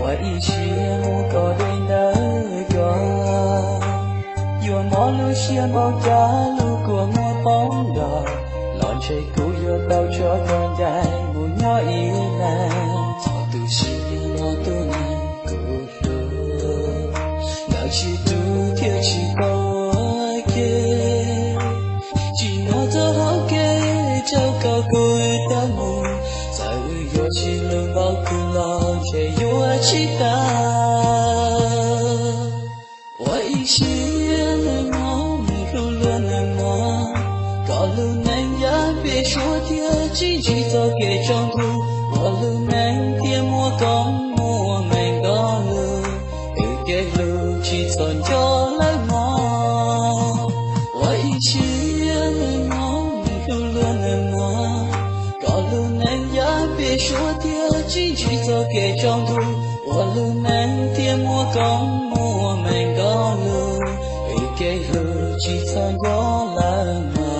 Ua ib siab mus koj deb ntawm koj, yuav mob lub siab npaum cas lub kua muag poob nrog, los ntshe kuv yuav tau tso koj ncaim mus nyob ib leeg. Txhob tu siab los tus neeg kuv hlub, lawv tsis tu thiaj tsis tau ua ke. Tsis muaj txoj hau kev rau kom kuv tau mus, txawm yuav tsis lub npaum kuv los ntshe yuav tsis tau. Ua ib siab mus hlub luag neeg mog, kom lub neej yaj pem suab thiab tsis ntsib txoj kev tsaus ntuj. Ua lub neej thiaj muaj koob muaj meej nto lug, wb kev hlub tsis txhob nco lawm mog. Ua ib siab mus hlub luag neeg mog, kom lub neej yaj pem suab thiab tsis ntsib txoj kev tsaus ntuj. Ua lub neej thiaj muaj koob muaj meej nto lug, wb kev hlub tsis txhob nco lawm mog.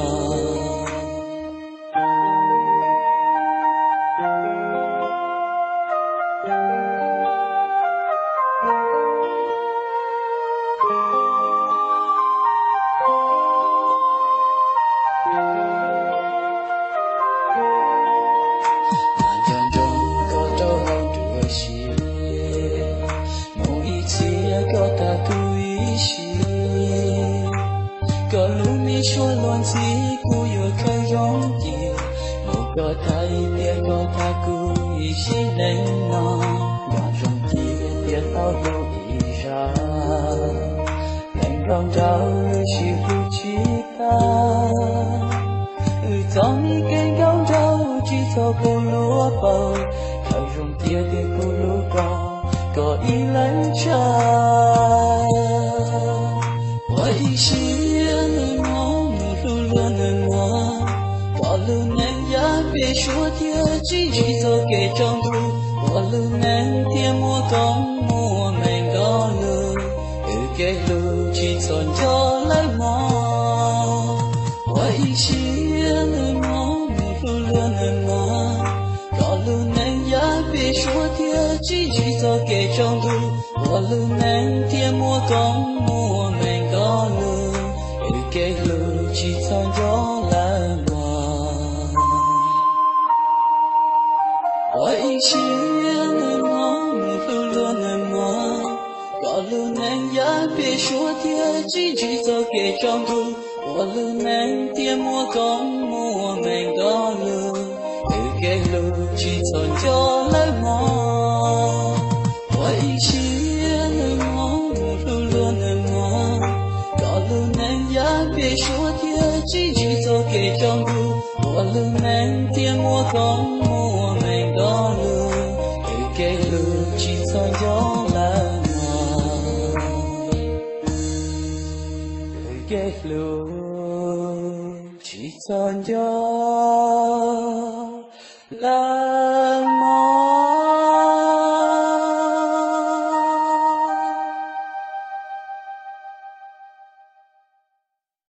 Nco ntsoov koj rau hauv nruab siab, mus ib txhia koj tag kuv ib sim. Koj lub me suab luag ntxhi kuv yuav khaws zoo cia, mus koj tag ib tiam koj tag kuv ib sim neej no. Nco ntsoov cia tiam tau hlub ib zag, neeg nkauj nraug lub sij hlub tsis tag. Wb txoj me kev nkauj nraug tsis txhob pub luag paug, khaws zoo cia tiam kuv hlub koj, koj ib leeg tshaj. Ua ib siab mus hlub luag neeg mog, kom lub neej yaj pem suab thiab tsis ntsib txoj kev tsaus ntuj. Ua lub neej thiaj muaj koob muaj meej nto lug, wb kev hlub tsis txhob nco lawm mog. Ua ib siab mus hlub luag neeg mog, kom lub neej yaj pem suab thiab tsis ntsib txoj kev tsaus ntuj. Ua lub neej thiaj muaj koob muaj meej nto lug, wb kev hlub tsis txhob nco lawm mog. Ua ib siab mus hlub luag neeg mog, kom lub neej yaj pem suab thiab tsis ntsib txoj kev tsaus ntuj. Ua lub neej thiaj muaj koob muaj meej nto lug, wb kev hlub tsis txhob nco lawm mog. Ua ib siab mus hlub luag neeg mog, kom lub neej yaj pem suab thiab tsis ntsib txoj kev tsaus ntuj. Ua lub neej thiaj muaj koob muaj meej nto lug, wb kev hlub tsis txhob nco lawm mog. Wb kev hlub tsis txhob nco